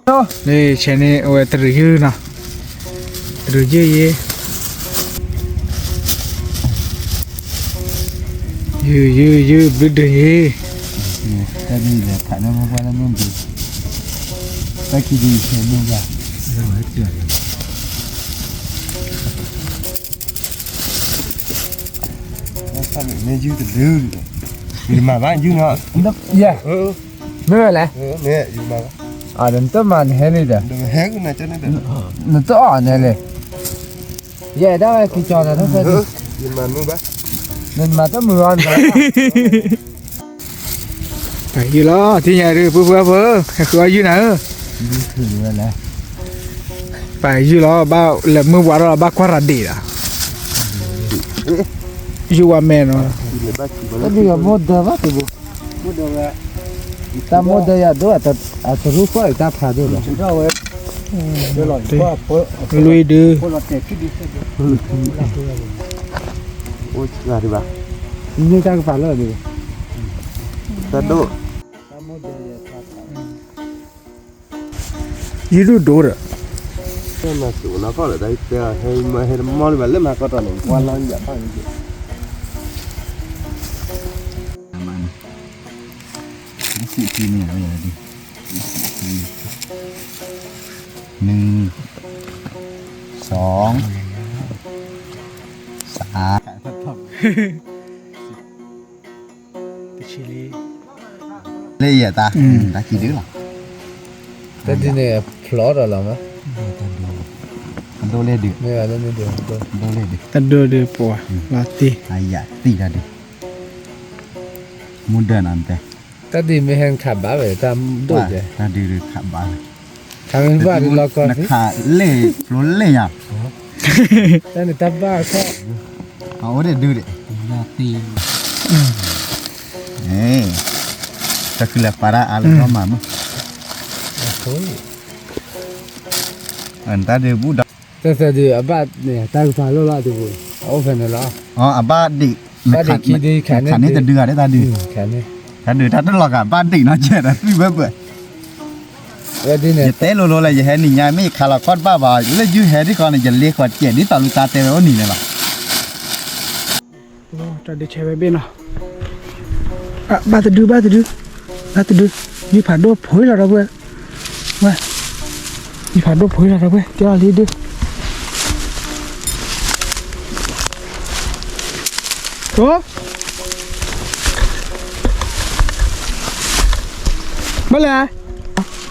လၢဆဲးန့ၣ် အဝဲတရူးယုၢ်နီၤ, တရူးယုၢ်ယဲ, ယုၢ် ယုၢ် ယုၢ် ဘျုးဒုးယဲ, တၢ်ဒုးလဲၤခးန့ၣ် မ့ၢ်ပှၤလၢမ့ၢ်ဒုး, တၢ်ခံဒုးဆဲးမ့ၢ်ဘၣ်, မ့ၢ်ယုၢ်တဒုး, ယမၤဘၣ်ယုၢ်နီၤ, ယဲ, မ့ၢ်ဝဲလဲၣ်, နတမၤနဟဲန့ၣ်ဒီး, နတအီၣ်န့ၣ်လဲၣ်, ယဲဒၣ်ဝဲက့ၤကၠီၤနၤတဖဲ, နမၤတမုာ်အီၤန့ၣ်, ပယုၢ်လီၤ ထံၣ်ညါဒုး ပုၢ်ဖိဝဲၢ်ဖိ, ဟဲဃုအီၣ်ယုၢ်နၤဧၢ, ပယုၢ်လီၤ ဘၣ်လဲၤမုၢ်ဝါထီၣ်လီၤ ဘၣ်ကွၢ်ရၤဒံးဒီး, ယုၢ်ဝါမဲနီၤ, တၢ်ဒုးယမိၢ်ဒၢဘၣ်တဘိ, တၢ်မိၢ်ဒၢယၤဒိၣ်, အတရူၢ်ဃီအံၤတၢ်ဖးဒိၣ်လီၤ, လွံၢ်ဒုး, အိၣ်ဒံးဘၣ်, န့ၢ်တၢ်ကပၤလၢဒုး, တၢ်ဒိၣ် ယုၢ်ဒိၣ်ဒိၣ်ဒီး, ဟဲမၤစၢၤနီၢ်ကီၢ်ဒီး တၢ်တဲဟဲမၤဟဲတမီၢ်လၢၤဘၣ် လၢမၤကီၢ်တီၤန့ၣ် ကွၢ်လၢယၤဖၣ်န့ၣ်, စံးထံန့ၣ်ဝဲယၤဒ်, နွံ, သွင်, သၢ, တဆံလံ, လၢယတၢ်, တၢ်ခံဒုလီၤ, တၢ်ဒုန့ၣ်ဖျိးဒီးလီၤမး, တဒိၣ်လဲၣ်ဒု, တဒိၣ်လဲၣ်ဒု, တဒိၣ်ဒုပှၤ, လီၤတံၢ်, အယၤတံၢ်တၢ်ဒု, မူဒၢနၤတဲ, တၢ်ဒုမ့ၢ်ဟဲခးဘၣ်ဝဲ တၢ်ဒိၣ်ကဲ, တၢ်ဒုခးဘၣ်ဝဲ, ခးမ့ၢ်ဘၣ်ဒုလီၤကီၢ်, နခးလဲၣ်ဖျိလဲၣ်ညါ, တၢ်န့ၣ်တၢ်ဘၣ်ခီ, အအိၣ်ဒဲးဒုဒဲး, တၢ်ခုလၢပာ်တၢ်အါလၢကီၢ်မးမး, တၢ်ဒုဘူးဒီး, တၢ်သၢဒုအဘၣ်န့ၣ် တၢ်ကပၤလိၣ်လီၤဒုပူၤ, အအိၣ်ဖဲန့ၣ်လီၤ, အဘၣ်ဒံး, ဘၣ်ဒံးခံဒု, ခးန့ၢ်တဒုဂၤဒဲးတၢ်ဒု, ခးန့ၢ်, တၢ်ဒုတၢ်တလီၤဂာ် ဘၣ်ဒံးနီၢ်ကဲဒီး သွံၣ်ဘၢဘၢ ယတဲလိၤလိၤလၢယဟဲနံၤညါ မ့ၢ်ယခးလီၤခီၣ်တဘၣ်ဘၣ် လၢယုၢ်ဟဲဒ်ဃီန့ၣ် ယလ့ဃီၤတကဲးဒ်သိးလူၤတၢ်တဲဝဲအိၣ်နံၤန့ၣ်လီၤ. တၢ်ဒုးဆဲးဝဲဘ့ၣ်နီၤ, ဘၣ်တဒု ဘၣ်တဒု, ဘၣ်တဒု, ယုၢ်ဖးဒိၣ်ဖိလီၤဒီပုၢ်ဝဲၢ်, ဝဲ, ယုၢ်ဖးဒိၣ်ဖိလီၤဒီပုၢ်ဝဲၢ် တဲအီၤလံဒု ဘၣ်လဲၣ်,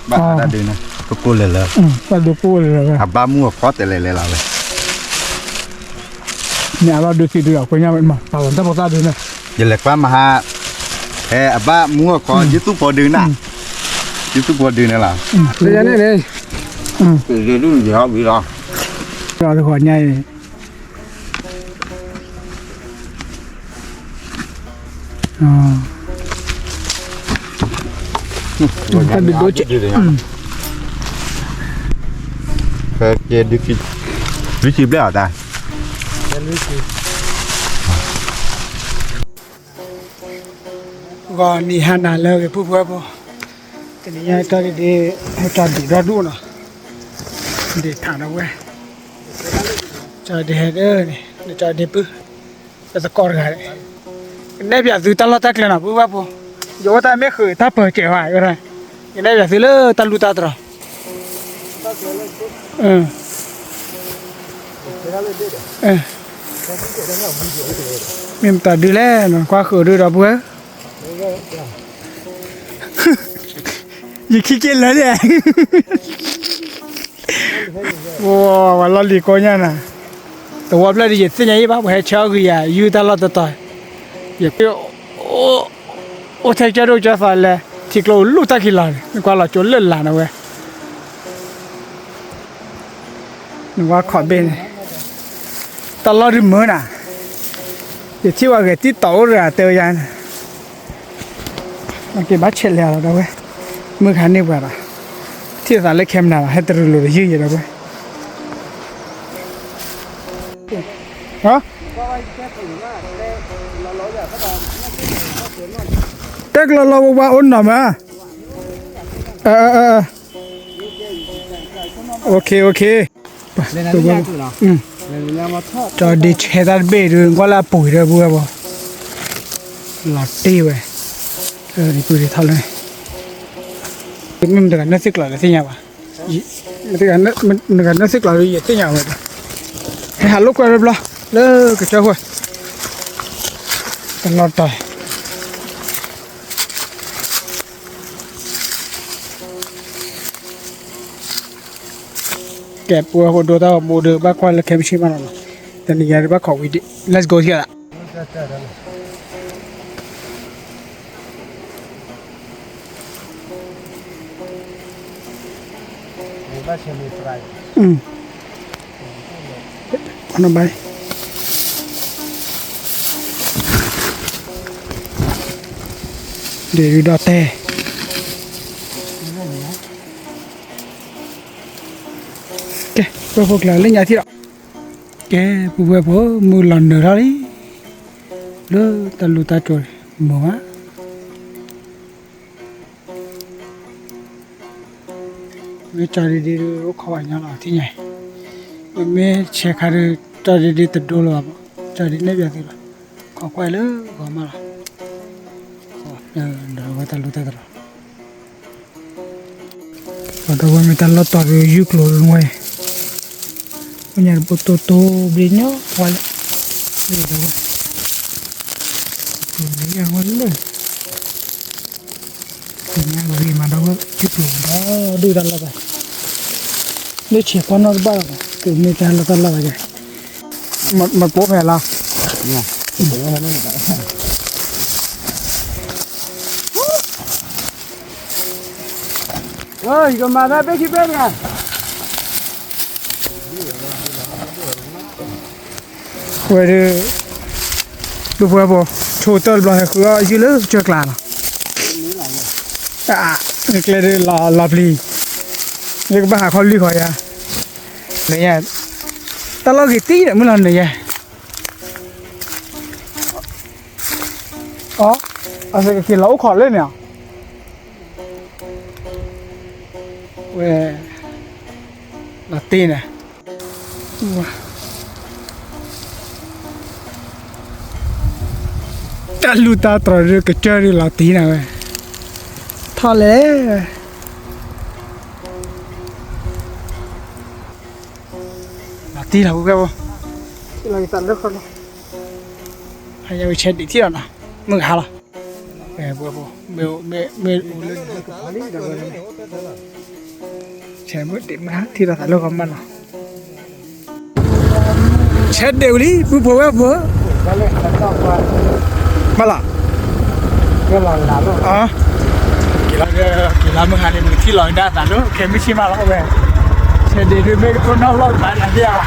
ဘၣ်ဒုးန့ၣ် ကကိၢ်လဲၤလၢ, ဘၣ်ဒုးကိၢ်လဲၤလၢ, အဘၣ်မူအကီၢ်တဲလဲၤလဲၤလီၤဝဲ, န့ၣ်အလီၢ်ဒုးခံဒုးအခွဲညါဝဲမး ပာ်လီၤတၢ်ဖိသၣ်ဒုးန့ၣ်, ယလဲၤကွၢ်မဟါ, ဖဲအဘၣ်မူအကီၢ် ယသူၣ်ဖိဒုးနၤ, ယသူၣ်ဖိဒုးန့ၣ်လီၤ, န့ၣ်, ယဒုးယဟီၣ်ဝံၤလီၤ, တဂီၤညါအံၤ တၢ်ဒုးဒိၣ်ကဲး, လွံၢ်ဆံဘျဲၣ်အီၤတၢ်, ဂီၤနံၤဟါနၤလၢအဂ့ၤ ပုၢ်ဖိဝဲၢ်ဖိ, တနံၤညါတၢ်ဒုး, တၢ်ဒုးဒီဒူၣ်နီၤ, ဒုးထးဒီပုၢ်ဝဲၢ်, တၢ်ဒုးဟဲဒၣ်န့ၣ် တၢ်ဒုးပုၢ်, ပသကိးတဂၤန့ၣ်, ကနဲၣ်ပၠးသုတၢ်လီၢ်တၢ်ကျဲနီၤ ပုၢ်ဖိဝဲၢ်ဖိ, ယအိၣ်တၢ်မ့ၢ်ဃုာ်တၢ်ပၢၢ်စဲးဝဲ, ယနဲၣ်ပၠးသုလၢတၢ်လူၢ်တၢ်တြီၤ မ့ၢ်မတၤဒုးလဲၣ် ကွၢ်ဃုာ်ဒုးဒီပုၢ်ဝဲၢ်, ယခံက့လၢာ်န့ၣ်, ဝဲလီၢ်လံၤကိးညါနၤ, တဝီဖျၢၣ်ဒ်ယသ့ၣ်ညါအံၤဘၣ် ပှၤဟဲဆၢအီၤဂံၢ်ယၤ ယုၢ်တၢ်လီၢ်တတီၤ, ယ အိၣ်ထဲကၢဒိၣ်ကၢသီလဲၣ် ထံကျိအိၣ်လူၢ်တၢ်ခံလီၤန့ၣ် နကွၢ်လီၤကၠိလၢလၢ်နဝဲ, နကွၢ်ခီၣ်ဘ့ၣ်န့ၣ်, တၢ်လီၢ်ဒုးမုာ်နၤ, ယထံၣ်ဝဲဂဲၤတံၢ်တီၤအိၣ်တဂၤတဲဝဲယၤန့ၣ်, နက့ၤဘၣ်ဆဲးလဲၤလီၤဒီပုၢ်ဝဲၢ်, မုၢ်ခါန့ၢ်ပှၤဒီး, ထံၣ်သးလၢခဲမနၤလီၤ ဟဲတရူးလိာ်ဒီးယုၢ်ယဲဒီပုၢ်ဝဲၢ် တဲကလီလီဝဲဝါအိၣ်နီၤမး, အၢ အၢ အၢ OK OK, ကၠီဒ့ဆဲးတၢ်တဘ့ၣ်ဒုး ကွၢ်လၢအပူၤဒီး ပုၢ်ဝဲၢ်ဖိ, လီၤတ့ၢ်ဝဲ, ပုၢ်ဒ့ထီၣ်လၢ, မ့ၢ်မတဂၤနၢ်သ့ၣ်ကျီၤဒီးသ့ၣ်ညါဘၣ်, မတဂၤနၢ်သ့ၣ်ကျီၤဒီးယသ့ၣ်ညါဝဲဒီး, ဟဲဟးလိာ်ကွဲဘျီဘျီ လၢကစၢၢ်ဃိ, တလီၤတီၤ ကဲ ပုၢ်ဝဲၢ်ဖိ ဒိတၢ်ဂီၤမူဒီး ဘၣ်ကွၢ်လၢခဲမုၢ်ဆ့ၣ်မးလီၤနီၤ, တနံၤညါဒုးဘၣ်ခိးဝံၤဒံး let's go ထံၣ်သး. ဒ့ဒုးဒီၣ်တဲာ်, ကဲ ပုၢ်ဝဲၢ်ဖိ ကျဲၤလၢညါထံၣ်လီၤ. ကဲ ပုၢ်ဝဲၢ်ဖိ မုၢ်လီၤနုာ်ထီၣ်လံ, လၢတၢ်လူၢ်တၢ်ကၠိၤ မုာ်မး, မ့ၢ်ကၠီဒ့ဒ့ဒုး အိၣ်ခိးဝဲညီလီၤ ထံၣ်ညါအံၤ, မ့မ့ၢ်ဆဲးခါဒုး ကၠီဒ့ဒ့တဒိလၢၤဘၣ်မး, ကၠီဒ့နဲၣ်ပျးသုလီၤ, ခိးကွၢ်လၢဂီၤမးလီၤ, ဒီးအဝဲတၢ်လူၢ်တၢ်တရီ ပှၤဒီပုၢ်ဝဲၢ်မ့ၢ်တၢ်လီၢ်တီၤဒီး ယုၢ်ကျိၤဝဲ, ပညါတဘိတိတိဘျ့ညီဝဲလၢ, ဒီပုၢ်ဝဲၢ်, ကျိၤန့ၣ်ယၤဝဲလၢ, ပညါဂ့ၤမးဒီပုၢ်ဝဲၢ် ယုၢ်ကျိၤဒီးဒုၣ်တၢ်လီၢ်ဘၣ်, လၢဆဲးကွၢ်နီၣ်တဘၣ်လီၤဘၣ် ကမ့ၢ်တၢ်လီၢ်တၢ်လီၢ်ဘၣ်ယၤ, မ့ၢ်ပိာ်ဖဲလီၤ ဝဲဒုး, ပုၢ်ဝဲၢ်ဖိ, ဆိကတၢၢ်တဘျီ ဟဲဃုအီၣ်ယုၢ်လၢကစၢၢ်ကျါလီၤ, ကျဲဒုးလီၤပျံၤ, လၢကဘၣ်ဟးခီလွံၢ်ခီယါ, နယဲ, တၢ်လီၢ်ဂ့ၤတံၢ်ဒီးမုၢ်လီၤနယဲ, အီ, အစကက့ၤလီၤအိၣ်ခိးလၢန့ၣ်, ဝဲ, လီၤတ့ၢ်န့ၣ်, တၢ်လူၢ်တၢ်တြီၤဒုးကစၢၢ်ဒုးလီၤတ့ၢ်န့ၣ်ဝဲ, ထီၣ်လဲၣ်, လီၤတ့ၢ်လီၤဝဲ, ဟဲဝဲဆဲးဒံးထံၣ်လီၤနီၤ, မုၢ်ဟါလီၤ, မ့ၢ်, မ့ၢ်, ဆဲးမုၢ်ဒံးမုၢ်ဟါထံၣ်လီၤသးလၢဂီၤမးနီၤ, ဆဲးဒံးဝံၤလံ ပုၢ်ဖိဝဲၢ်ဖိ, မးလီၤ, က့ၤလီၤမုၢ်ဟါန့ၣ် ပကထံၣ်လီၤဒၣ်သးလၢခဲမုၢ်ဆ့ၣ်မးလီၤဝဲ, ဆဲးဒံးဒုးမ့ၢ်ကတိၢ်နီၣ်လီၢ်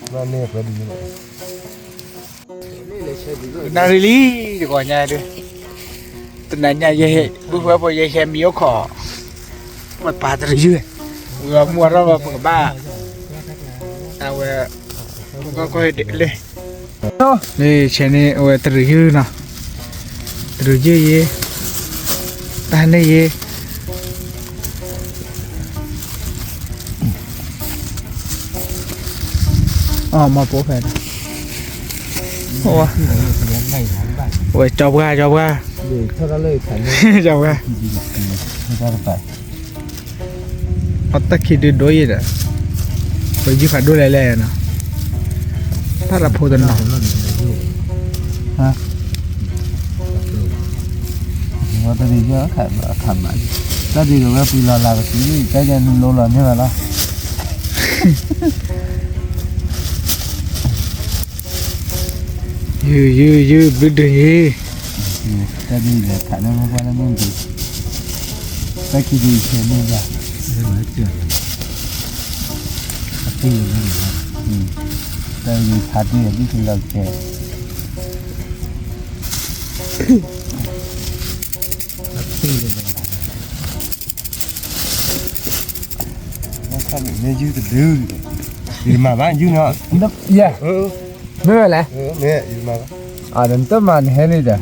မးနသ့ၣ်ဧါ, နၣ်ရံၣ်လံ တဂီၤညါဒုး, တနၤညါယဟဲဘုဖၢဖိ ယဟဲမံၤအိၣ်ခိး, ဝဲပာ်တရံးယုၢ်, ဝံၤမုၢ်ထီၣ်ဘၣ်ပကဘၣ်, အဝဲ, ကီၢ်ကီၢ်ဒဲးလၢ, လၢဆဲးန့ၣ် အဝဲတရံးယုၢ်နီၤ, တရံးယုၢ်ယဲ, တၢ်ဟဲန့ၣ်ယဲ အီၣ်မၤပိာ်ဖဲ, ဝဲကၠီပှၢ် ကၠီပှၢ်, ကၠီပှၢ်, အတၢ်ခံဒုးဒိၣ်ယဲဒီး, ပယုၢ်ဖးဒိၣ်လဲၣ်လဲၣ်နီၤ, တၢ်တဖိတနီၤ တၢ်ဒုးဒီးဝဲပှၤလီၤလၢပသံ, တၢ်ဒုးဒီးဝဲပှၤလီၤလၢပသံ, တၢ်ဒုးလိၤလီၤန့ၢ်ဘၣ်လီၤ. ယုၢ် ယုၢ် ယုၢ် ဘုဒုးယုၢ်, တၢ်ဒုးလဲၤခးန့ၢ်မိၢ်ပှၢ်လၢမုၢ်ဒုး, တၢ်ခံဒုးဆဲးန့ၢ်ဘၣ်, တၢ်ဒုးခးဒုးဒ်သိးလီၤကဲ မ့ၢ်ယုၢ်တဒု, ယမၤဘၣ်ယုၢ်နီၤ, ယဲ, မ့ၢ်ဝဲလဲၣ်, နတမၤနဟဲလံဒီး,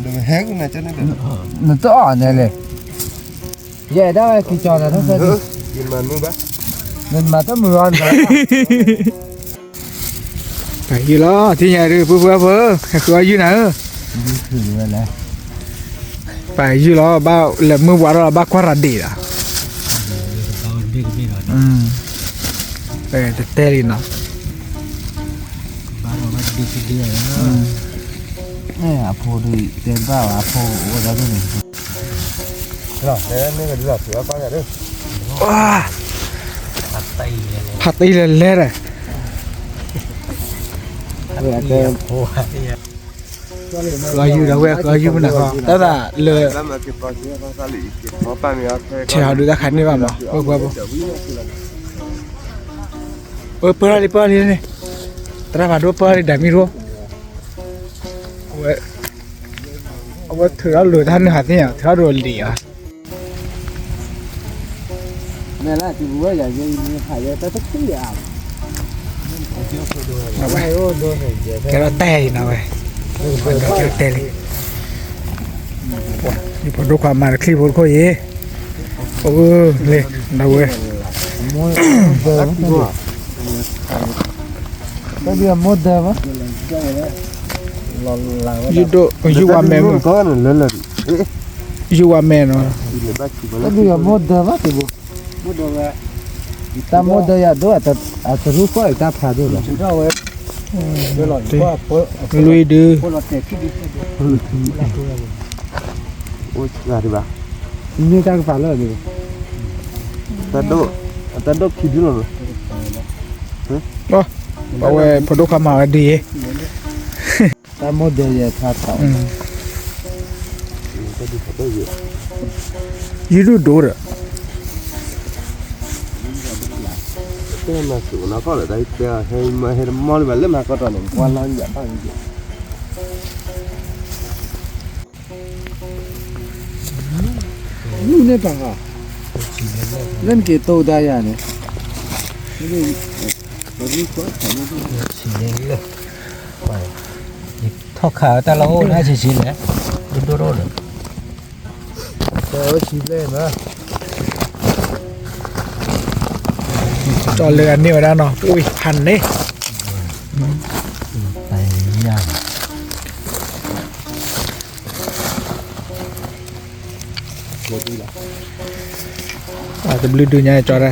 နတအီၣ်န့ၣ်လဲၣ်, ယဲဒၣ်ဝဲကံကီၤနၤ တၢ်ဖဲဒၣ် ယမၤမုာ်ဘၣ် နမၤတမုာ်အီၤနၤ ပာ်ယုၢ်လီၤ ထံၣ်ညါဒုး ပှၤပှၤပှၤ ဟဲဃုအီၣ်ယုၢ်နၤဧၢ ပာ်ယုၢ်လီၤ ဘၣ်လဲၤမုၢ်ဝါထီၣ်လီၤ ဘၣ်ကွၢ်ရၤဒ့ၣ်လီၤ တတဲလံနီၤ အဖိဒုးတဲဘၣ်ဝဲ အဖိအိၣ်ဒီးန့ၣ် ဖးတံၢ်လဲၤလဲၤဒီး ဃုအီၣ်ယုၢ်ဒီးဝဲ ဃုအီၣ်ယုၢ်မနုၤဃီ တၢ်သးလၢ ထဲဟီဒုးတၢ်ခးန့ၢ်ဘၣ်မး ပှၤပှၤပှၤ ပၢၢ်လီၤလံ ပၢၢ်လီၤလံန့ၣ် သရၣ်ဖးဒိၣ် ပၢၢ်လီၤလံ ဒၣ်မံၤဒိၣ် အဝဲထုးထီၣ်လိာ်တၢ်န့ၣ်ဟးသ့ၣ်ညါ ထုးထီၣ်လိာ်လံာ်ဧါ မဲာ်လၢတံၤပူၤဝဲယၤ ယဲအံၤမ့ၢ်ဟးယဲတၢ်တပံၢ်ဧါ ကဲထီၣ်တဲအံၤနီၤဝဲ ကဲထီၣ်တဲလံ ယဖိဒိၣ်ခွါမၤတချံဖိတခိၣ်အံၤ အိၣ်လံ ဒီးဝဲ တၢ်ဒုးအမိၢ်ဒၢဘၣ် ယုၢ်ဒိၣ် ယုၢ်ဝါမဲမုၢ် ယုၢ်ဝါမဲနီၤ တၢ်ဒုးအမိၢ်ဒၢဘၣ်တဘိ တၢ်မိၢ်ဒၢယၤဒိၣ် အတရူၢ်ဃီၣ်အံၤတၢ်ဖးဒိၣ်လီၤ လွံၢ်ဒု အိၣ်ဒံးဘၣ် မ့ၢ်တၢ်ကပၤလၢ တၢ်ဒိၣ်ခံဒုလီၤ အဝဲဖိဒိၣ်ခွါမၤဝဲဒ်အံၤ တၢ်မိၢ်ဒၢယဲထါထီၣ် ယုၢ်ဒိၣ်ဒိၣ်ဒီး တဲမၤစူၤနီၢ်ကီၢ်လၢတၢ်တဲ ဟဲမၤဟဲတမီၢ်လၢၤဘၣ်လၢမၤကီၢ်တီၤန့ၣ် ကွၢ်လီၤယၤဘၣ်ယဲ မုၢ်န့ၣ်ပှၤဟါ လၢနက့ၤတိၢ်ဒါယၤန့ၣ် ထီၣ်ခးတၢ်လီၢ်အိၣ်ဒၣ်ဆံးဆံးလဲၣ် ဒိၣ်ဒိၣ်ဒီး ကၠီလၢအန့ၢ်ဝဲဒၣ်နီၤ ပှံဖးန့ၣ် တဘျုးဒုညါကၠီတၢ်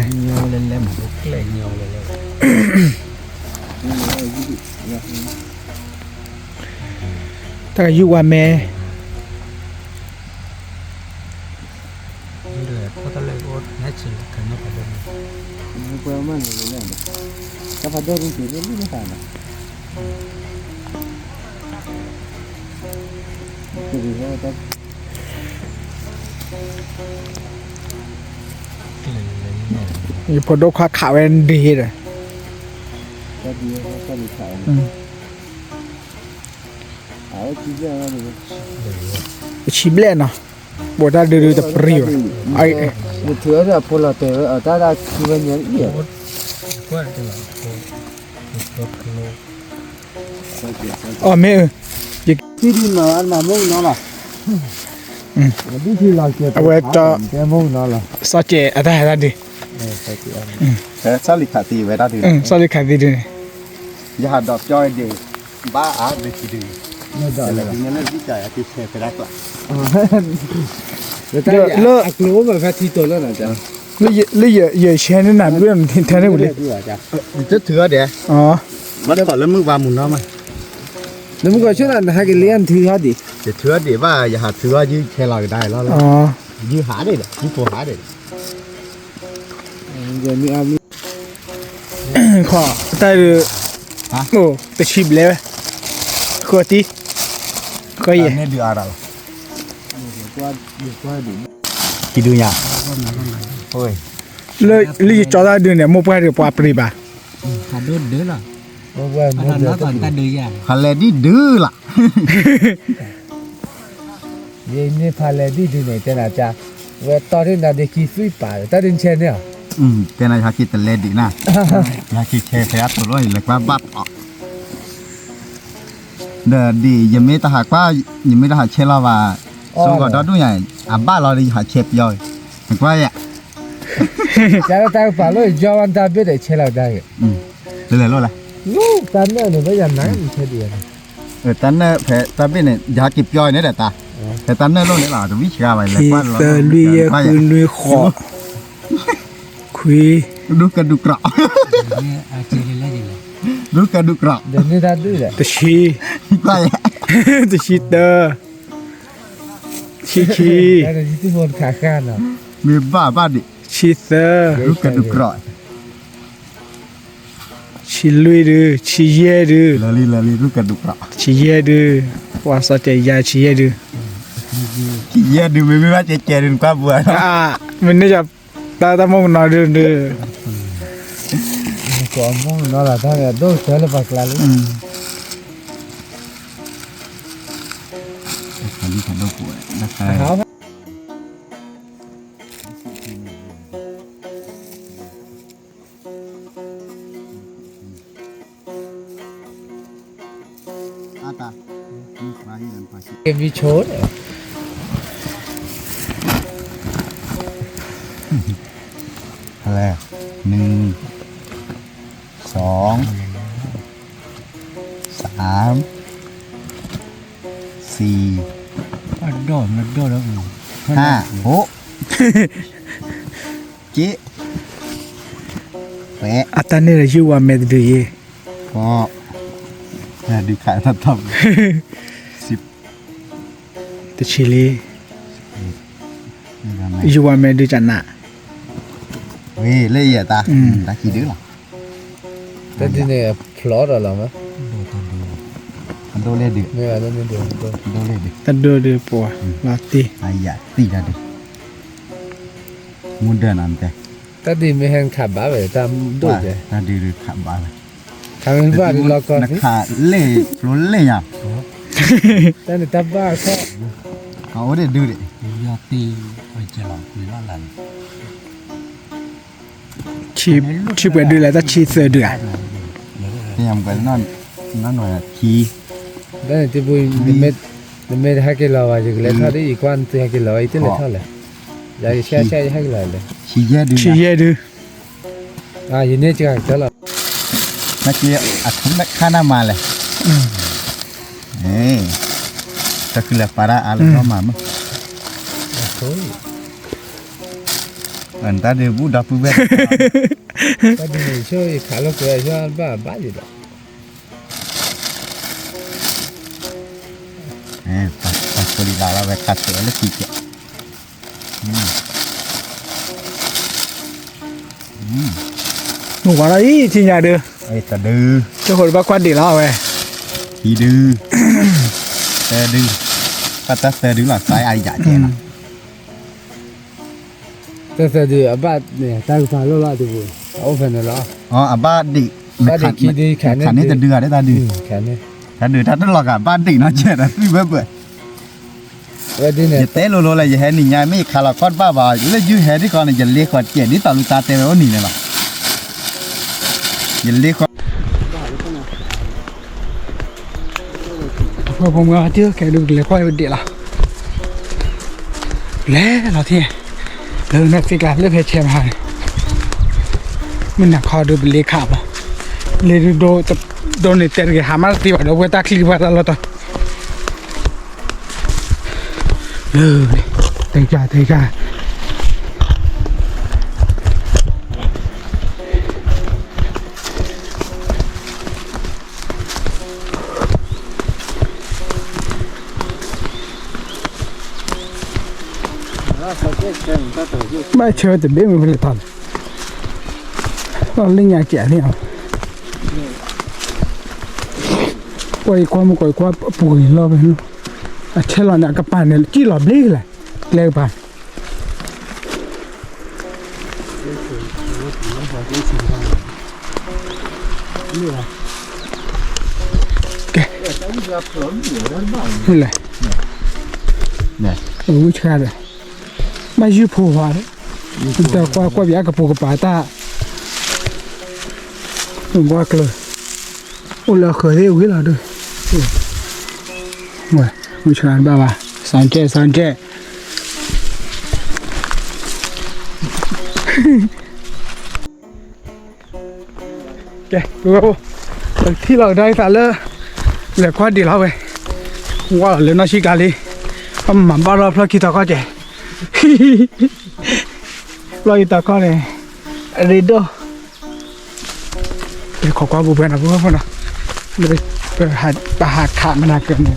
တၢ်ကယူၢ်ဝါမဲ ယဖိဒိၣ်ခွါခးဝဲဒ်ဒီး ပဆံးဘျဲၣ်နီၤ ဘိးတၢ်ဒုးဒုးတပရံၤဘၣ် နထုးအီၤဒီးအဖိလီၤတဲာ်ဝဲ အတၢ်ဒၣ်ခံဝဲညါအံၤ အီၣ်မ့ၢ်အၢ ယကံဒုနီၤ အမၤမုၢ်နီၤလီၤ အဝဲတီ စီၤကဲးအတၢ်ဟဲတၢ်ဒုး စီၤလံခးသံဝဲတၢ်ဒုး စီၤလံခးသံဒုးန့ၣ် ယဟးဒီးပျီဒုး ဘၣ်အါဒုးခံဒုး လၢ လၢယဆဲန့ၣ်နၤဘျုးထဲန့ၣ်ဝံၤလံ တထုးအီၤဒဲး ဘၣ်ထီၣ်လၢမုၢ်ဝါမုၢ်နီၤမး နမုၢ်ကီၢ်ဆၢနၤ နဟဲက့ၤလံနထုးအီၤဒံး ယထုးအီၤဒံးဘၣ် ယဟးထုးအီၤယုၢ်ဆဲးလီၤကဒါလီၤ ယုၢ်ဟးဒံးဒီး ယုၢ်ဖိဟးဒံး ခီ တၢ်ဒုး အိၣ် တဆံဘျဲၣ်ဝဲ ဃိတံၢ် ဃိယဲၢ် ခံဒုညါ လၢယကၠီတၢ်ဒုးန့ၣ် မိၢ်ပှၢ်ဒုးပှၤပြံၤဘၣ် ဖးလဲၣ်ဒ်ဒုးလီၤ ယမ့ၢ်ဖးလဲၣ်ဒ်ဒုးန့ၣ် တဲနၤကါ ဝဲတီၢ်ဒ်နၤဒ့ခံသွံၣ်ပာ် တၢ်ဒုးဆဲးန့ၣ်လီၤ တဲနၤယဟးက့ၤတလဲဒံးနၤ ယဟးက့ၤဆဲးဖဲအသိးလီၤ ယလဲၤကွၢ်ဘၣ်ထီၣ် ဒီးဒ်ယမ့ၢ်တဟးကွၢ် ယမ့ၢ်တဟးဆဲးလီၤဘၣ် ဆိကီၢ်ဒီဒူၣ်ညါ အဘၣ်လီၤဒီးယဟးဆဲးပျီ ကွၢ်ယၤ, ကတၢ်ကပာ်လိၣ်ယီဝဲတၢ်ဘ့ၣ်ဒီးဆဲလီၤတၢ်ဂ့ၤ, တလဲၤလိၣ်လဲၣ်, တၢ်နၢၣ်န့ၣ် ဘၣ်ယၤနၤန့ၣ်ဆဲဒံး, တၢ်နၢၣ်ဖဲတၢ်ဘ့ၣ်န့ၣ် ယဟဲက့ၤပျီန့ၣ်ဒီးတၢ်, ဖဲတၢ်နၢၣ်လိၣ်န့ၣ်လီၤ တဝံၣ်ဆှါဘၣ်လဲၤကွၢ်လီၤ, သၢလွံၢ်ယဲၢ်ဃုနွံဃိး, ခွံ, ဒူကဒူကြး, ဒူကဒူကြး, တဆံ, တဆံတၢ, ဆံခံ, မ့ၢ်ဘၣ်ဘၣ်ဒံး, ဆံသၢ, ဒူကဒူကြး, ဆံလွံၢ်ဒု, ဆံယဲၢ်ဒု, လၢလံလၢလံ ဒူကဒူကြး, ဆံယဲၢ်ဒု, ပှၤစီၤကဲးယၤဆံယဲၢ်ဒု, ဆံယဲၢ်ဒု မ့မ့ၢ်ဘၣ်ကဲကဲဒု နကွၢ်ပှၤ, မ့ၢ်န့ၢ်ယၤ တၢ်တၢ်မိၢ်ကနီၤဒုဒု, ကိးမိၢ်ကနီၤလီၤ တၢ်န့ၣ် အဒိၣ်ကတၢၢ်လၢပှၤကျါလံ, မ့ၢ်ဆိန့ၣ်, လဲၣ်, နွံ, စီၤ, သၢမ်, သံ, ဟါ, ဟိး, က့, ပှဲၤ, အတၢ်န့ၣ်ဒီးယုၢ်ဝါမဲာ်တဒုယ့ၢ်, ကီ, ဒုးခးတၢ်ထီၣ်, တဆံလံ, ယုၢ်ဝါမဲာ်ဒုးကနး, ဝ့ၢ်လၢယတၢ်, တၢ်ခံဒုလီၤ, တၢ်ဒုန့ၣ်ဖျိးဒီးလီၤမး, အဒိၣ်လဲၣ်ဒု, တၢ်ဒိၣ်ဒုးပှၤ, လီၤတံၢ်, အယၤတံၢ်တၢ်ဒု, မူဒၢၣ်နၤတဲ, တၢ်ဒုမ့ၢ်ဟဲခးဘၣ်ဝဲ တၢ်ဒိၣ်ကဲ, တၢ်ဒုခးဘၣ်ဝဲ, ခးမ့ၢ်ဘၣ်ဒုလီၤကီ, နခးလဲၣ်ဖျိလဲၣ်ညါ, တၢ်န့ၣ်တၢ်ဘၣ်ခီ, အအိၣ်ဒံးဒုဒံး, ဆံပှဲၤဒုလဲၣ် တၢ်ဆံသၢဒုဧါ, နပှဲၤ, နနွဲၣ်ခံ, တၢ်န့ၣ်တဘိ, နမ့ၢ်တဟဲက့ၤလီၤဘၣ် ယကလဲၤထီၣ်ဒ်အံၤကွၢ် နသုဟဲက့ၤလီၤဘၣ် ယတလဲၤထီၣ်လဲၣ်, ယကဆဲဆဲယဟဲက့ၤလီၤလဲၣ်, ဆံယဲၢ်ဒု, ဆံယဲၢ်ဒု, ယန့ၢ်ကကတၢၢ်လီၤ, နက့ၤအထူၣ်ခါနၤမၤလဲၣ်, တၢ်ဃုလၢပာ်တၢ်အါလၢနီၢ်မၤမး, တၢ်ဒုးဘူးဒီပုၢ်ဝဲၢ်, တၢ်ဒုးန့ၣ်ဆိယခးလိာ်ကွဲယဘၣ်ဘၣ်ယဒီး, ပှၤဖိလံၤလၢ်လၢဝဲခးဆဲးလၢခံကဲး, မုၢ်ဝါထီၣ်အံၤ ထံၣ်ညါဒု, တဒု, တဃိးတဘၣ်ကွၢ်ဒံးလီၤဝဲ, ခံဒု, သၢဒု, ဘၣ်တၢ်သၢဒုလီၤ စါအါယၤကဲနီၤ, တၢ်သၢဒုအဘၣ်န့ၣ် တၢ်ကပၤလိၣ်လီၤတပူၤ, အအိၣ်ဖဲန့ၣ်လီၤ, အဘၣ်ဒံး, ဘၣ်ဒံးခံဒု, ခးန့ၢ်တဒုဂၤဒၣ်တၢ်ဒု, တၢ်ဒုးတၢ်တလီၤဂာ်ဘၣ်ဒံးနီၤ ကဲဒီးသွံၣ်ဘၢဘၢ ယတဲလိၤလိၤလၢယဟဲနံၤညါ မ့ၢ်ယခးလီၤခီၣ်တဘၣ်ဘၣ် လၢယုၢ်ဟဲဒ်ဃီန့ၣ် ယလ့ဃီၤတကဲးဒ်သိးလူၤတၢ်တဲဝဲအိၣ်နံၤန့ၣ်လီၤ. ယလ့ဃီၤ ဖိမုၣ်ကဲဒုးပကလဲၤကွၢ်လၢပဒ့ၣ်လီၤ. လဲၤလီၤထံၣ် လၢနသ့ကျါလၢဖဲဆဲးမဟါန့ၣ် မုၢ်နၤခီဒုးပလ့ခးဘၣ် လ့ဒုး ဒိးန့ၣ်တဲတဂ့ၤ ဟးမးတသ့ဘၣ်ဒီး ဝဲတၢ်ချံပှၤတၢ်လီၢ်တၢ် လၢ တဲကျါ တဲကျါ ဘၣ်ဆၢတဘ့ၣ်မ့ၢ်ဖဲလဲၣ်ထီၣ်န့ၣ် လီၤလၢညါကဲးန့ၣ် ကွၢ်ယကွၢ်မ့ၢ်ကွၢ်ယကွၢ်အပူၤန့ၣ်လီၤဖဲန့ၣ် အဆဲလီၤန့ၣ် အကပၤန့ၣ် ကံၣ်လီၤဘျ့ကလဲၣ် ကျဲကပၤ ကဲ လဲၣ် ဝံဆှါဒီး ဘၣ်ယုၢ်ဖိဝါဒီး တၢ်ကွၢ်ကွၢ်ပျါကပူၤကပၤတၢ် ကွၢ်ကျၢၤ အိၣ်လၢအဃၢၤသ့ၣ်ဝံၤလီၤဒုး ဝံဆှါဘၣ်ဘၣ် sound check sound check ကဲ ပဝဲအိၣ် ပထံၣ်လီၤကဒါအံၤသးလၢ လဲၤကွၢ်ဒံးလီၤဝဲ ဝါလီၤလၢနီၢ်ဆံးကျါလံ ပမၤဘၣ်လီၤဖျီၣ်ခံတီၤခီၣ်ကဲ ဖျီၣ်ခံတီၤခီၣ်န့ၣ် အရ့ဒိၣ် ပခိးကွၢ်ပူၤဖဲနီၤ ပဝဲဖိနီၤ ပဟးခးမနၤကၢန့ၣ်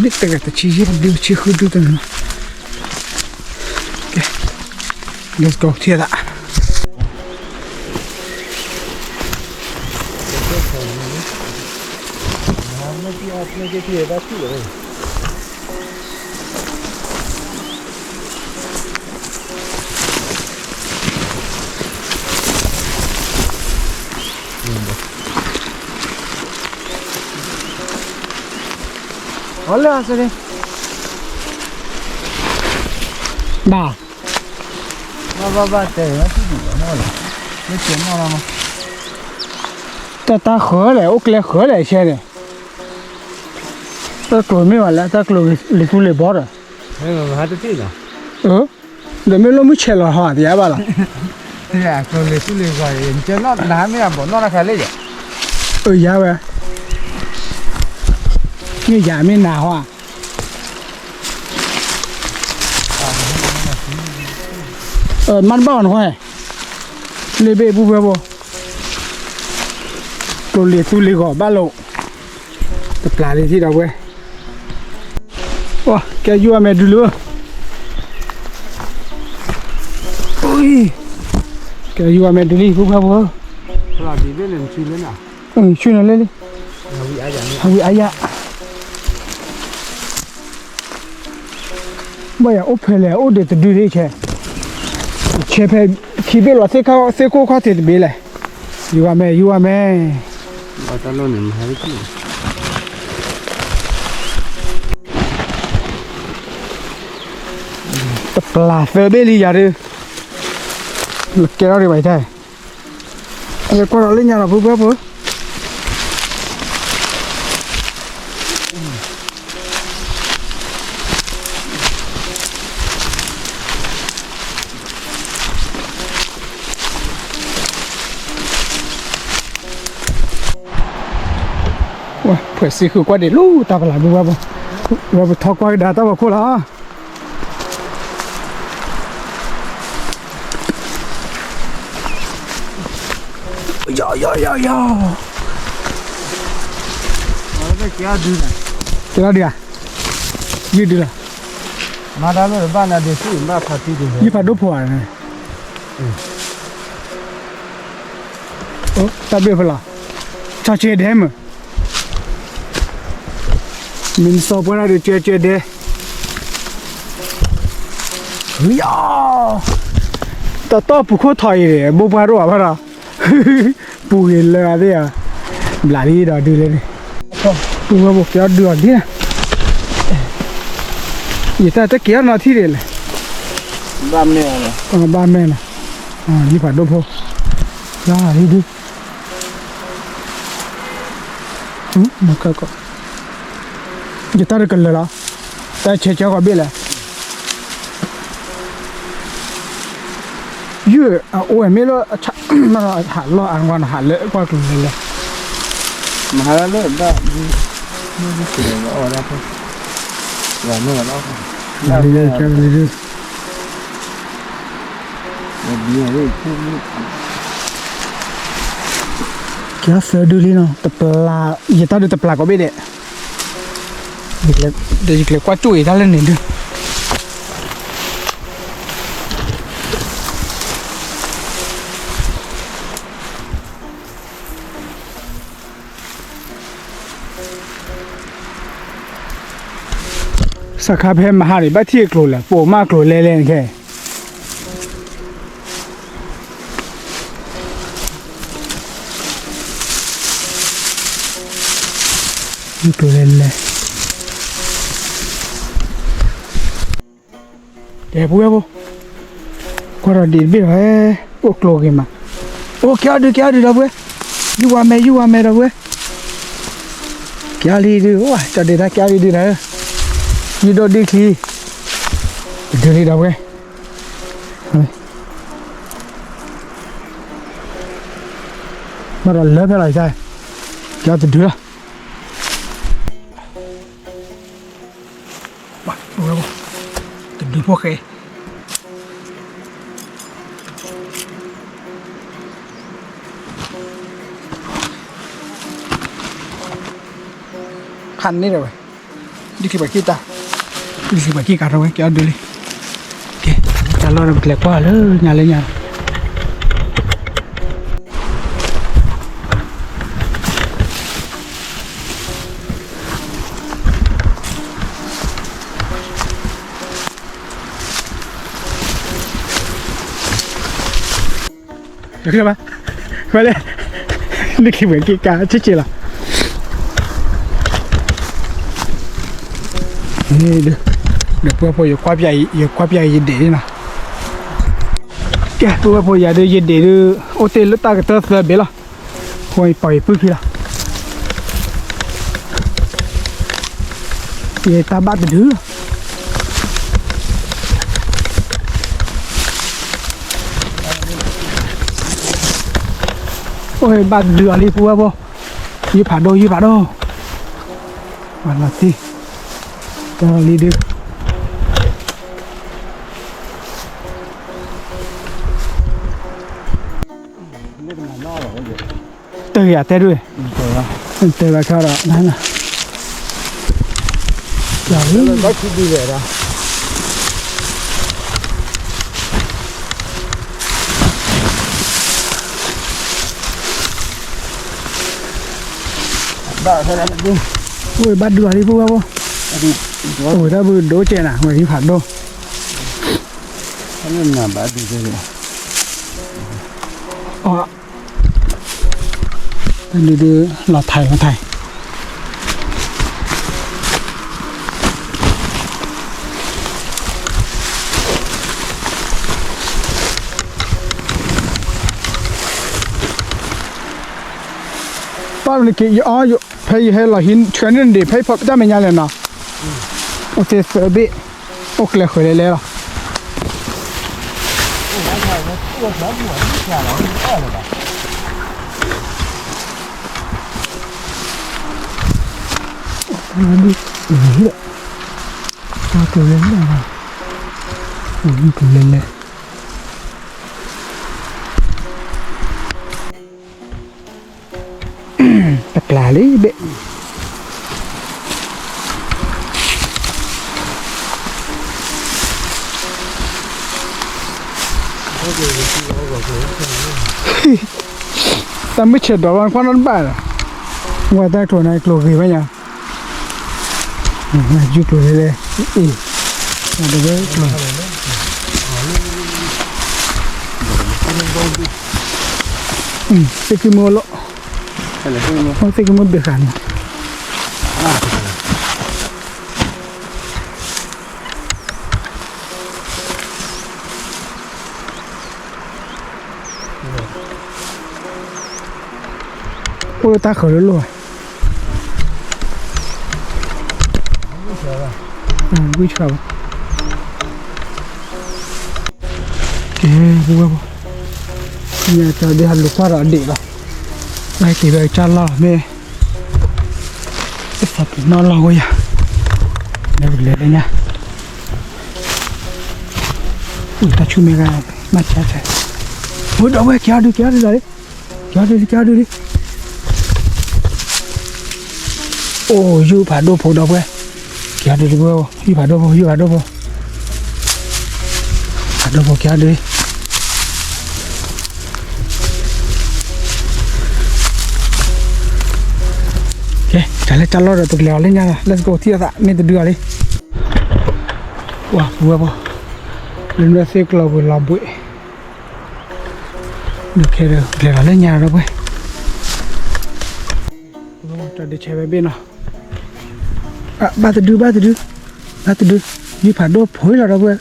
ဒ်တဂၤတဆံယဲၢ်ဒုဆံဃုဒုတနီၤ Let's go ထံၣ်သး အီလၢအစရ့ ဘၣ် ဘၣ်ဘၣ်ဘၣ်တဲ တၢ်တၢ်ဃၢၤလဲၣ် အိၣ်ကျဲဃၢၤလဲၣ်ဆဲန့ၣ် တၢ်ကျိၤမ့ၢ်ဘၣ်လဲၣ် တၢ်ကျိၤလံၤသူလ့ၤဘီဒီး ဒီးမ့ၢ်လိၣ်မုၢ်ဆဲးလီၤဟီ တယါဘၣ်လီၤ ကျိၤလံၤသူလ့ၤဘီ နကဲနီၢ်နဟါမ့ၢ်အဘီၣ်နီၢ်တခါလၢယဲ အၢ ယါဝဲ မ့ၢ်ယါမ့ၢ်နၤဟီ မၤတဘၣ်အီၤနဃီ လ့ဘ့ၣ်ပူၤဖဲဘိ ကျိၤလံၤသူလ့ၤဂီၤဘၣ်လိာ် တပျၢ်လံထံၣ်ဒီးဝဲ ကဲယူၤအမဲာ်ဒုးလံ ကဲယူၤအမဲာ်ဒုးလံ ပူၤဖဲဘိ ဆူနၤလၢလံ ဟးဝံၤအါယၤ ဘၣ်ယၤအိၣ်ဖဲလဲၣ် အိၣ်ဒံးတဒုဒံးဆဲး ဆဲးဖဲခံဘ့ၣ်လီၤ သ့ၣ်ခိၣ်ခီၣ်ထံးတဘ့ၣ်လဲၣ် ယူၤအမဲာ် ယူၤအမဲာ် တပျၢ်သၢဘ့ၣ်လံယၤဒုး လၢကဲထီၣ်ဒံးဘၣ်ယတၢ် ယကွၢ်ဒီးလၢညါဒီးပူၤဖဲဖိ ဝဲ ဖှဲးစံဃုာ်ကွၢ်ဒံးလူၤ တၢ်ပလၢ်ဒုးဝဲ ဝဲပထီၣ်ကွၢ်ကဒါတၢ်ဖီခိၣ်လီၤ ယီၤ ယီၤ ယီၤ ယီၤ ကဲလီၤဒုးဧါ ယုၢ်ဒုးလီၤ ယုၢ်ဖးဒိၣ်ဖိဧါ တၢ်ဘ့ၣ်ဖဲလီၤ ကၠီၤကဲဒဲမ့ၢ် မ့ၢ်နစီၤပှၤတၢ်ဒုးကၠီၤကဲဒဲ ယီၤ တတီၢ်ပူၤခိၣ်ထီၣ်အံၤ ဘိပှၤဒိၣ်ဘၣ်ဖးဒီး ပူၤဂ့ၤလၢအသ့ၣ်ဧါ ဘျးလံဒီးဒုးလဲၣ်န့ၣ် ပူၤဝဲပကဲအီၤဒုးအီၤဒ်န့ၣ် ယတၢ်တကဲအီၤနီၤထံၣ်ဒံးလဲၣ် ဘၣ်မဲာ်နီၤ ယုၢ်ဖးဒိၣ်ဖိ ယၤလံဒုး ယတၢ်တကလၢာ်လီၤ တၢ်ဆဲးကၠီကီးဘ့ၣ်လဲၣ် ယုၢ်အအိၣ်ဝဲမ့ၢ်လၢ ဟးလီၢ်အါဂီၢ်နဟးလၢကွၢ်ကျိၤလဲၣ်လဲၣ် မဟါလၢဘၣ် မ့ၢ်ဒ်ကလဲၤလီၤအီၣ်ဒၣ်ဖဲ လီၤမ့ၢ်လီၤ ကဲသၢဒုလံနီၤ တပျၢ် ယတၢ်ဒုးတပျၢ်ကိးဘ့ၣ်ဒဲး ယကလဲၤကွၢ်ကၠိၣ်အံၤတၢ်လၢန့ၣ်ဒုး စးခါဖဲမဟါန့ၣ် ဘၣ်ထံၣ်အကျိၤလဲၣ် ပိာ်မၢ်ကျိၤလဲၣ်လဲၣ်န့ၣ်ခဲ ကျိၤလဲၣ်လဲၣ် ကဲပူၤဝဲဖိ ကွၢ်ဒီးဒံးတဘ့ၣ်လီၤ အိၣ်ကျိၤဂ့ၤမး အိၣ်ကဲအီၤဒုး ကဲအီၤဒုးဒီပုၢ်ဝဲၢ် ယူၢ်ဝါမဲာ် ယူၢ်ဝါမဲာ်ဒီပုၢ်ဝဲၢ် ကဲအီၤလံဒုး အိၣ်ဝဲ ကၠီဒ့တၢ်ကဲအီၤလံဒုးနၤ ယူၢ်ဒိၣ်ဒ့ချံ ဒုးလံဒီပုၢ်ဝဲၢ် ဘၣ်ဒီးလၢဖဲလီၤအံၤ, ကဲတဒုလီၤ, တဒုဖိၣ်ဃဲ, ဖးန့ၢ်ဒီးဝဲ, ဒုးခံပှၤက့ၢ်တၢ်, ဒုးခံပှၤက့ၢ်ကးထီၣ်ဝဲ ကဲအီၤဒုးလံ, ကဲ, တၢ်လီၢ်ဒီးပကလဲၤကွၢ်လၢညါလၢညါလီၤ. ဘၣ်, ဝဲလဲၣ်, နက့ၤဝဲက့ၤကါ ဆ့ဆ့လီၤ. ဒီးပဝဲဖိ ယကွၢ်ပြယဒ့ၣ်နီၤ, ကဲ ပဝဲဖိယၤဒုး ယဒ့ၣ်ဒုး အိၣ်တ့ၢ်လၢတၢ်ကတၢၢ်သၢဘ့ၣ်လီၤ, ဃိယပာ်ယပုၢ်ခံလီၤ. ယတၢ်ဘၣ်တဒုလီၤ, အိၣ်ဘၣ်တဒုအီၤလံ ပဝဲဖိ, ယုၢ်ဖးဒိၣ် ယုၢ်ဖးဒိၣ်, ပှၤလီၤတံၢ်, တၢ်လီၤလံဒုး တဂ့ၤအတဲဒုး, တဲဘၣ်ခါဒီး ဝဲဘၣ်ဒုးအီၤလံပဝဲဖိ, ဝဲဒၣ်ဘုဒိၣ်ကဲနၤ ဝဲယုၢ်ဖးဒိၣ်, ဘၣ်ဒုး တၢ်ဒုးဒုး လီၤထံးလီၤထံး, ပၢ်နက့ၤ ယအီ ဖဲယဟဲလီၤဟံးဆှၢန့ၢ်နဒ့ၣ် ဖဲယဖီတၢ်မဲာ်ညါလဲၣ်နီၤ, အိၣ်သ့သၢဘ့ၣ်, အိၣ်ကျဲဃုာ်လဲၣ်လဲၣ်လီၤ. တပျၢ်လံဘ့ၣ်, တၢ်မုၢ်ဆဲးဒီးဘၣ်ကွၢ်နီတဘၣ်ဒီး, ဝဲတၢ်ကျိၤန့ၣ် ကျိၤဂ့ၤဘၣ်ညါ, ယူၤကျိၤလဲၣ်လဲၣ်, အ့ၣ်, တဝဲကျိၤ, သ့ၣ်ကမုၣ်လီၤ, သ့ၣ်ကမုၣ်ဘ့ၣ်ဃာ်န့ၣ် အိၣ်လၢတၢ်ဃၢၤလၢလိၣ်ဧါ, ဝံၢ်ဆှၢဘၣ်, ကဲ, ပဝဲဖိ, ညါကၠီဒုးဟးလူၤကွၢ်ဒီးအဒ့ၣ်လီၤ, ဝဲက့ၤဝဲကစၢ်လီၢ်လီၤမ့ၢ်, သးပ့ၤနီၣ်လီၢ်ဝဲယၤ, လဲၤပလဲၤလၢညါ တၢ်ဆူၣ်မ့ၢ်ဂၤ, မၤဆါဆါ, ဖိဒီးဝဲ က့ၤအီၤဒုး က့ၤအီၤဒုးလီၤလံ, က့ၤအီၤဒုးလံ က့ၤအီၤဒုးလံ, အိၣ် ယုၢ်ဖးဒိၣ်ဖိဒီးဝဲ, က့ၤအီၤဒုးလံ ယုၢ်ဖးဒိၣ်ဖိ ယုၢ်ဖးဒိၣ်ဖိ, ဖးဒိၣ်ဖိ က့ၤအီၤဒုးလံ ကဲ တၢ်လၢတၢ်လီၢ်ဒီး ပကလဲၤအီၤလၢညါလီၤ let's go ထံၣ်အသး မ့ၢ်တဒုအီၤလံ ပှၤပဝဲပှၤ လၢနသ့ၣ်ကျီၤပူၤလီၤဘှံး ဒုးခဲဒီး ပကလဲၤဒီးလၢညါဒီးပှဲၤ တၢ်ဒုးဆဲးဝဲဘ့ၣ်နီၤ ဘၣ်တဒု ဘၣ်တဒု ဘၣ်တဒု ယုၢ်ဖးဒိၣ်ဖိလီၤဒီးပှဲၤ ဝဲ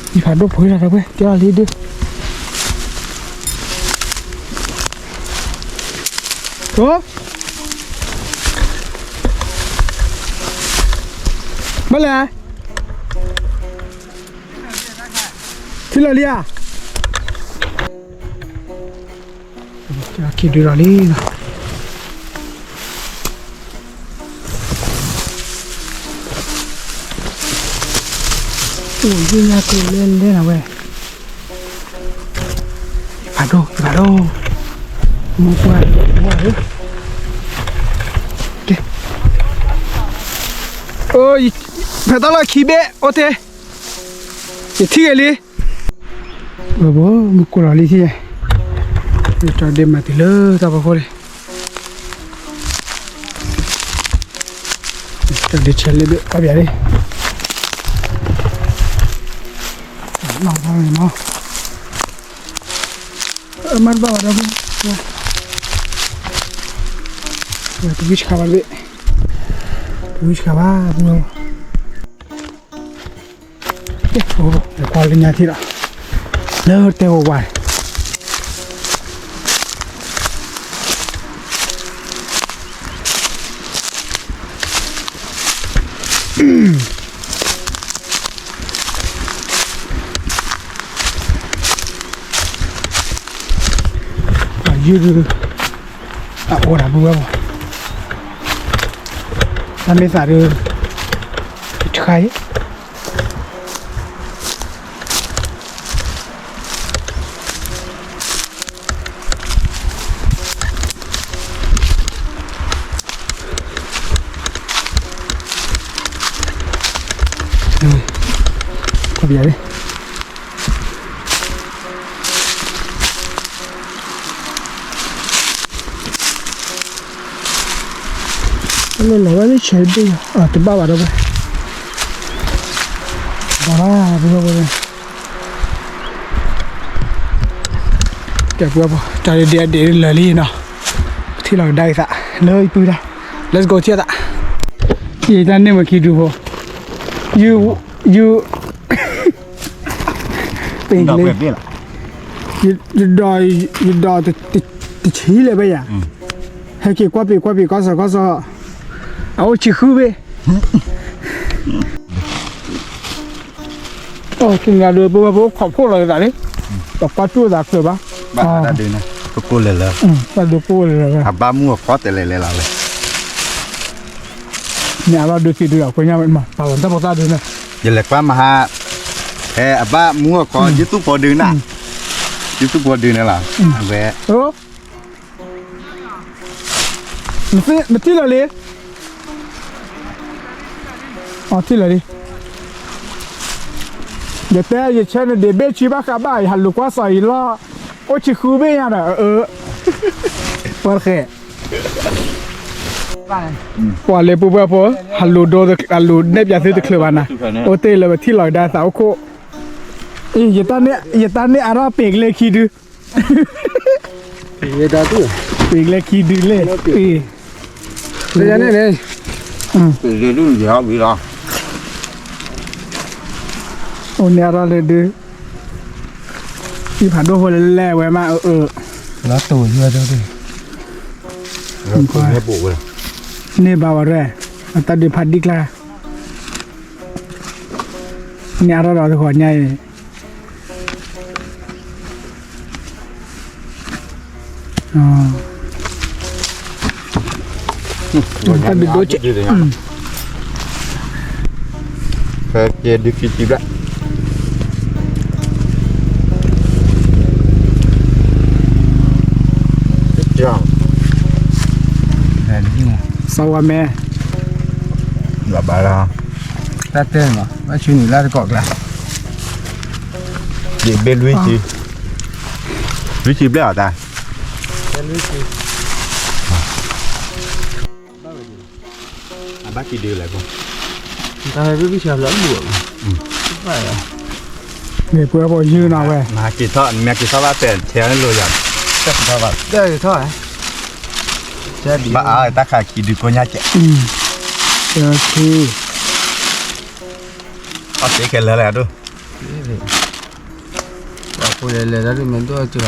ယုၢ်ဖးဒိၣ်ဖိလီၤဒီးပှဲၤ ကဲလီၤလံဒု ကိ ဘၣ်လဲၣ် ထံၣ်လီၤလံဧါ ခံဒုဒီးလံနီၤ, အိၣ်ယုၢ်ညါကလဲလဲနီၤဝဲ, ဖးဒိၣ်ဖးဒိၣ်, မူကွၢ်ဝဲ, ဖဲတၢ်လီၢ်ခံဘ့ၣ်အိၣ်တ့ၢ်, ယထံၣ်ဂ့ၤလံ ဘိဘိ မူကိးလီၤလံထံၣ်, တၢ်ဒ့မၤတုၤလၢတၢ်ဖီခိၣ်န့ၣ်, တၢ်ဒ့ဆဲးလၢဘ့ၣ်ကွၢ်ပၠးလံ, နီၢ်နီၢ်, မၤတဘၣ်ဝဲဒီး, တဝံၣ်ဆှါဘၣ်တဘ့ၣ်, တဝံၣ်ဆှါဘၣ်, ကွၢ်လၢညါထံၣ်လီၤ, လၢတဲဝဲဝါန့ၣ်, ယုၢ်ဒုး, အအိၣ်ဒၣ်ဘုဝဲဘၣ်, တၢ်မ့ၢ်သးဒုး, တခါအံၤ ခီပယါလံ, လၢလီၤဝဲလၢဆဲးတဘ့ၣ်, တဘၣ်ဘၣ်ဒီးဝဲ, ဘၣ်ဘၣ်, ကဲပှၤပှၤ တၢ်ဒဲးဒဲးဒဲးလၢလၢာ်လံနီၤ, ထံၣ်လီၤကဒါက့ၤသး လၢယပုၢ်တၢ်, let's go ထံၣ်သး, ယတၢ်န့ၢ်မၤခံဒုဖိ, ယုၢ်, ယုၢ် ပ့ၤလ့, ယဒီး, ယဒီးတဆံလၢၤဘၣ်ယၤ, ဟဲက့ၤကွၢ်ပ့ၤကွၢ်ပ့ၤကီၢ်စီၤကီၢ်စီၤ, အအိၣ်ဆံဃုဘ့ၣ်, အိၣ်က့ၤညါဒီး ပဝဲပအိၣ်ခိးဖှိၣ်လီၤကသးလံ, ပကွၢ်တူၢ်သးချၢးဘၣ်, ဘၣ်ဒုးကိၢ်လဲၤလၢ, ဘၣ်ဒုးကိၢ်လဲၤလၢ, အဘၣ်မူအကီၢ်တဲလဲၤလဲၤလီၤလဲၤ မ့ၢ်အဘၣ်ဒုးသံဒုးဒီး ကွဲညါဝဲမး ပာ်လီၤတၢ်ဖိသၣ်ဒုးန့ၣ်, ယလဲၤကွၢ်မဟါ, ဟဲအဘၣ်မူအကီၢ် ယသူၣ်ဖိဒုးနၤ, ယသူၣ်ဖိဒုးန့ၣ်လီၤ, အဝဲ, နထံၣ်လီၤလံ, အထံၣ်လီၤလံ, ယတဲယဆဲနဒံးဘ့ၣ်ဆံဘၣ်ဃးဘၣ် ယဟးလူၤကွၢ်စီၤအံၤလီၤ, အိၣ်ဆံဃုဘ့ၣ်ညါဒီး, ပှၤတဃဲး ပှၤလၢပူၤပှၤဖိ, ဟးလူၤဒိ, ဟးလူၤနဲၣ်ပၠးသုတချုးဘၣ်နၤ, အိၣ်တ့ၢ်လၢပထံၣ်လီၤကဒါသးအိၣ်ခိၣ်, ယတၢ်န့ၢ်အါထီၣ်ပ့ၤကလဲခံဒု, ပ့ၤကလဲခံဒုလဲၣ်, ပ့ၤ, န့ၣ်န့ၣ်, ပ့ၤဒုးယၤဝံၤလီၤ, အိၣ်န့ၢ်အါထီၣ်လၢဒု အံၤဖးဒိၣ်ဖိလဲၤလဲၤဝဲမး, လီၤတိၢ်ယွဲၢ်ဒိၣ်ဒိၣ်, န့ၢ်ဘၣ်ဝဲရဲ, အတၢ်ဒုးဖးဒံကျါ, န့ၢ်အါထီၣ်ဒီးတဃီညါအံၤ, တၢ်ဒုးဒိၣ်ကဲး, ဖဲကဲဒုးကံကံဘျၣ် စီၤဝါမဲ, ဘၣ်ဘၣ်လီၤ, တၢ်တဲမး ဘၣ်ဆူနံၣ်လၢတကိးကျါ, ယဘ့ၣ်လွံၢ်ဆံ, လွံၢ်ဆံဘျဲၣ်အီၤတၢ်, အဘၣ်ကံဒုးလဲၣ်, တၢ်ဟဲဘ့ၣ်ဘ့ၣ်ဆၢလၢအဘူၣ်, မ့ၢ်ပှဲၤဖိယုၢ်နီၤဝဲ, မၤက့ၤထီၣ် မ့ၢ်က့ၤထီၣ်ဘၣ်တဲဆဲးလိာ်ယၤ, ဘၣ်အါတၢ်ခးကံဒုးကိညါကဲး, အီၣ်စ့ခဲလၢာ်လၢအဒိၣ်, ပှၤဖိလဲၤလဲၤတၢ်ဒုးမ့ၢ်ဒိၣ်အကၢၢ်,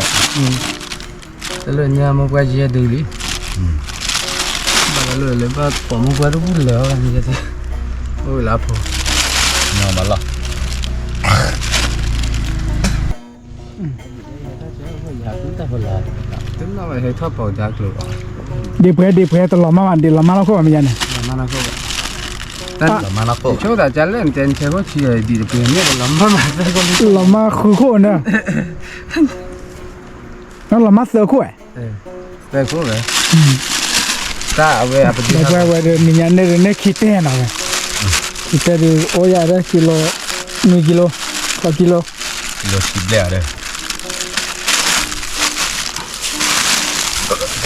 တၢ်လၢညါမိၢ်ပှၢ်ယဲဒုးလံ, ဘၣ်လၢလၢဘၣ်ပိာ်မိၢ်ပှၢ်တဘူၣ်လၢၤဘၣ်န့ၣ်, အိၣ်လၢအဖိ, တၢ်ဖီလာ်, တၢ် ဟဲထီၣ်ပီးတၢ်ကျိၤဘၣ်, ဒ့ၣ်ပှဲၤ ဒ့ၣ်ပှဲၤတလီၤမၢ်ဘၣ် ဒ့ၣ်လီၤမၢ်နီၢ်ခိၣ်ဘၣ်မ့ၢ်ယါန့ၣ်, လီၤမၢ်နီၢ်ခိၣ်ဘၣ်, တၢ်လီၤမၢ်နီၢ်ခိၣ်, ဆိသးကလဲၣ် နတဲနဆဲးဖိဆံးအံၤ ဒ့ၣ်တပှဲၤန့ၣ် လီၤမၢ်မးသၢခိၣ်, လီၤမၢ်ဃုခိၣ်န့ၣ်, လီၤမၢ်သၢခိၣ်ဧါ, သၢခိၣ်ဝဲ, တၢ်အဝဲအပဒ့ၣ်ပှဲၤဝဲဒီး နံၤညါန့ၣ်ဒီး န့ၢ်ခံတဲနီၤဝဲ, ခံတဲဒီး အိၣ်ယၤဒီး ကံလိ, နွံကံလိ, ဃိးကံလိ, ကံလိဆံဘျဲၣ်ဒီး ကနဲ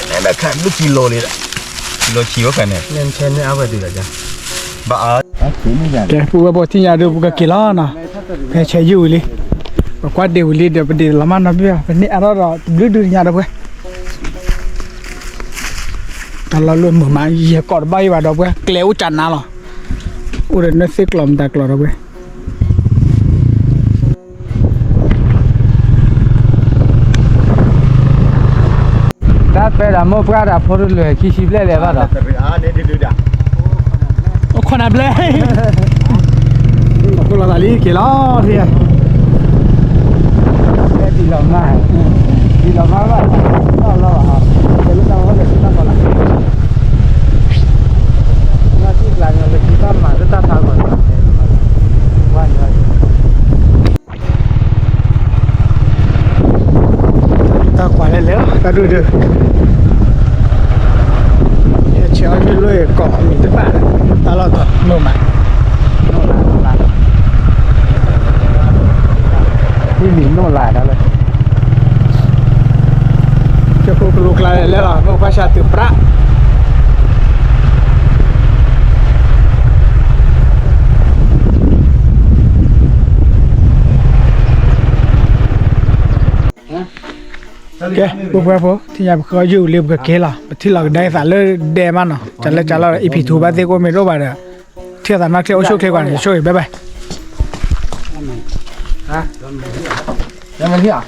ဒၣ်ခါဒုးကံလိလံ, ကံလိဆံအိၣ်ဖဲန့ၣ်, ဘၣ်အါ, ကဲ ပုၢ်ဝဲၢ်ဖိထံၣ်ညါဒီး ပကက့ၤလီၤနီၤ, ဖဲဆဲးယုၢ်ဝံၤလံ, ပကွၢ်ဒ့ၣ်ဝံၤလံဒီး ပဒ့ၣ်လီၤမၢ်နီတဘ့ၣ်ဘၣ်, ပန့ၢ်အါထီၣ်ဒီး တဘျုးဒုညါဒီပုၢ်ဝဲၢ်, တၢ်လီၢ်လၢမုာ်မး ယဲၢ်ကီးတဘၣ်ယံၤဘၣ်ဒီပုၢ်ဝဲၢ်, ကျဲအိၣ်ကနါလီၤ, အိၣ်ဒီးနသ့ၣ်ကျီၢ်မတၤကျီၢ်ဒီပုၢ်ဝဲၢ် တၢ်ပဲဒၣ်မိၢ်ပှၢ်ဒၣ်ဖိတလၢာ် ခံဆံဘျဲၣ်လဲၣ်ဘၣ်ဒီး, အိၣ်ခိးနၤဘျဲၣ်, အခိးလီၤသးလံက့ၤလီၤသ့ၣ်, ဒ်လီၤမၢ်, ဒ်လီၤမၢ်ဘၣ်, လီၤလီၤ, တၢ်လၢတၢ်ဝဲလၢတၢ်ကီလၢ, လၢထံကျါညီလၢထံတၢ်မၤလၢတၢ်ဖးဂီၤ, ဝါညီ တၢ်ကွၢ်လဲၣ်လဲၣ်လီၤ တၢ်ဒုးဒုး, ဆဲးအီၣ်ယုၢ်လၢကိးမံၤတဘၣ်, တၢ်လီၢ်တနီၢ်မး, နီၢ်လၤနီၢ်လၤ, ဟံၣ်မံၤနီၢ်လၤတၢ်လၢ ကၠိဖိကလိကျါလဲၣ်လီၤ မိၢ်ပှၢ်ဆါတုၤပြး ကဲ ပုၢ်ဝဲၢ်ဖိ ထံၣ်ညါပဃ့ယုၢ်လံ ပကက့ၤလီၤ ပထံၣ်လီၤကဒါအသးလၢဒဲမးနီၤ တၢ်လၢတၢ်လီၢ် EP two ဘၣ်သ့ၣ်ကိးမ့ၢ်တအိၣ်ဘၣ်ဒီး ထံၣ်အသးနီၢ်ချ့ အိၣ်ဆူၣ်ချ့ကွၢ်န့ၣ် ဆိၣ်ဂ့ၤ bye bye.